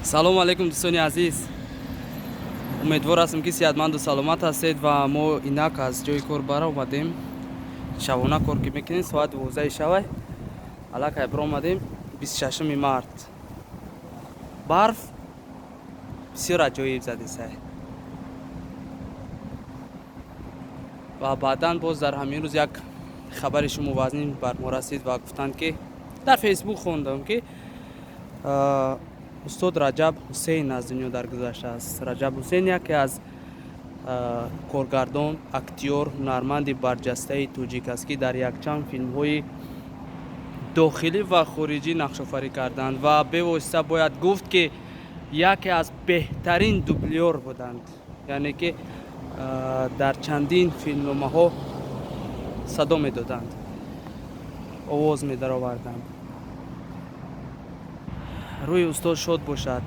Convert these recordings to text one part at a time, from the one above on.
Салому алайкум, дӯстони азиз. Умедвор ҳастам, ки сиҳатманду саломат ҳастед. Ва мо инак аз ҷои кор баромадем. Шабона кор ки мекунем, соат 12 шавай аллакай баромадем. 26 март, барф бисёр аҷоиб задисай. Ва баъдан боз дар ҳамин рӯз як хабари шуму вазнин бар мо расид ва гуфтанд, ки дар Фейсбук хондам, ки устод Раҷаб Ҳусейн аз дунё даргузаштааст. Раҷаб Ҳусейн яке аз коргардон, актёр, ҳунарманди барҷастаи тоҷик аст, ки дар якчанд филмҳои дохилӣ ва хориҷӣ нақшофарӣ карданд ва бевосита бояд гуфт, ки яке аз беҳтарин дублёр буданд, яъне ки дар чандин филмномаҳо садо медоданд, овоз медароварданд. Рӯҳи устод шод бошад,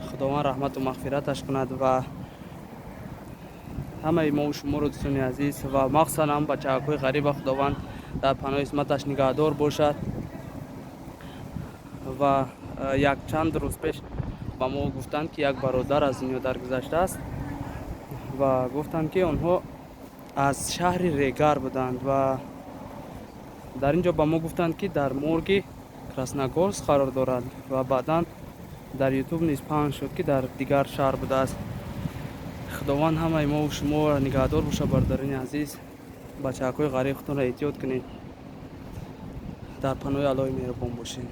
Худованд раҳмату мағфираташ кунад ва ҳамаи мову шуморо, дӯстони азиз, ва махсусан ҳам бачаҳакҳои ғариба Худованд дар паноҳи исматаш нигаҳдор бошад. Ва якчанд рӯз пеш ба мо гуфтанд, ки як бародар аз дунё даргузаштааст ва гуфтанд, ки онҳо аз шаҳри Регар буданд ва дар ин ҷо ба мо гуфтанд, ки дар морги Красногорск қарор дорад. Ва баъдан дар Ютуб низ паҳн шуд, ки дар дигар шаҳр будааст. Худованд ҳамаи мову шуморо нигаҳдор бошад. Бародарони азиз, бачаҳакҳои ғариб, худтонро эҳтиёт кунед, дар паноҳи Аллоҳи меҳрубон бошед.